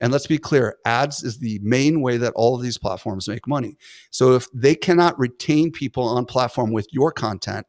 And let's be clear, ads is the main way that all of these platforms make money. So if they cannot retain people on platform with your content,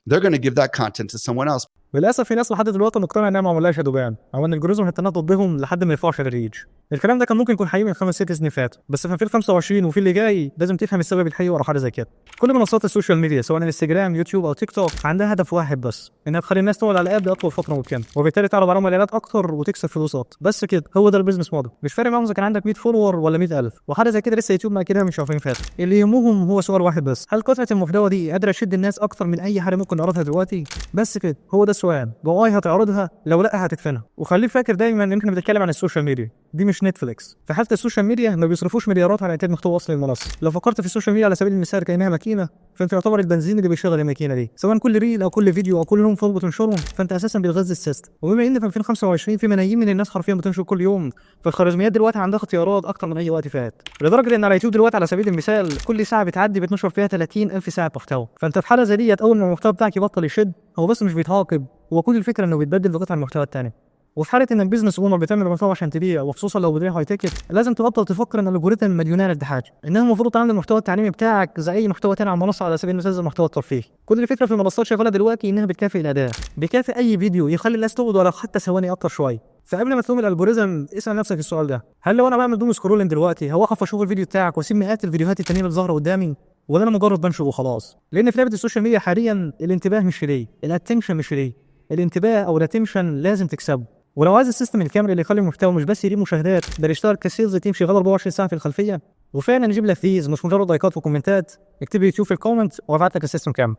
they're going to give that content to someone else. للاسف في ناس لحد دلوقتي مقتنعة انها معمول لها shadow ban او ان ال algorithm هتتنطط ضدهم لحد ما يرفعوا ال reach. الكلام ده كان ممكن يكون حقيقي من 5 6 سنين فاتوا، بس في 2025 وفي اللي جاي لازم تفهم السبب الحقيقي ورا حاجة زي كده. كل منصات ال social media، سواء انستجرام، يوتيوب او تيك توك، عندها هدف واحد بس، انها تخلي الناس تقعد على ال app لاطول فترة ممكنه، وبالتالي تعرض عليهم اعلانات اكتر وتكسب فلوس اكتر. بس كده، هو ده ال business model. مش فارق معاهم اذا كان عندك 100 follower ولا 100,000. وحاجه زي كده لسه يوتيوب ما كده مش عارفين فاتوا. اللي يهمهم هو سؤال واحد بس: هل قطعه المحتوى دي قادرة تشد الناس اكتر من اي حاجة ممكن نعرضها دلوقتي؟ بس كده، هو ده السؤال. لو اي هتعرضها، لو لا هتدفنها. وخليك فاكر دايما ان احنا بنتكلم عن ال social media، دي مش نتفليكس. في حاله ال social media ما بيصرفوش مليارات على انتاج محتوى اصلي للمنصه. لو فكرت في ال social media على سبيل المثال كانها ماكينه، فانت يعتبر البنزين اللي بيشغل الماكينة دي، سواء كل reel او كل فيديو او كل long form بتنشرهم، فانت اساسا بتغذي ال system. وبما ان في 2025 في ملايين من الناس حرفيا بتنشر كل يوم، فالخوارزميات دلوقتي عندها اختيارات اكتر من اي وقت فات، لدرجة ان على يوتيوب دلوقتي على سبيل المثال كل ساعة بتعدي بتنشر فيها 30,000 ساعة محتوى. فانت في حاله زي ديت، اول ما المحتوى بتاعك يبطل يشد، هو بس مش بيتعاقب، هو كل الفكرة انه بيتبدل بقطع المحتوى الثاني. وفي حاله انك business owner بتعمل محتوى عشان تبيع، وخصوصا لو بتبيع high ticket، لازم تبطل تفكر ان ال algorithm مديونة لك بحاجه، انها المفروض تعمل المحتوى التعليمي بتاعك زي اي محتوى تاني على المنصه، على سبيل المثال زي المحتوى الترفيهي. كل الفكرة في المنصات شغالة دلوقتي انها بتكافئ الاداء، بيكافئ اي فيديو يخلي الناس تقعد ولو حتى ثواني اكتر شويه. فقبل ما تلوم ال algorithm، اسال نفسك السؤال ده: هل لو انا بعمل doom scrolling دلوقتي هوقف اشوف الفيديو بتاعك واسيب مئات الفيديوهات التانية اللي ظاهره قدامي، ولا انا مجرد بنشر وخلاص؟ لان في لعبه ال social media حاليا الانتباه مش free، ال attention مش free. الانتباه او ال attention لازم تكسبه. ولو عايز ال system الكامل اللي يخلي المحتوى مش بس يجيب مشاهدات، بل يشتغل ك sales team شغال 24 ساعة في الخلفية وفعلا يجيب لك views مش مجرد لايكات وكومنتات، اكتب يوتيوب في ال comment وابعت لك ال system كامل.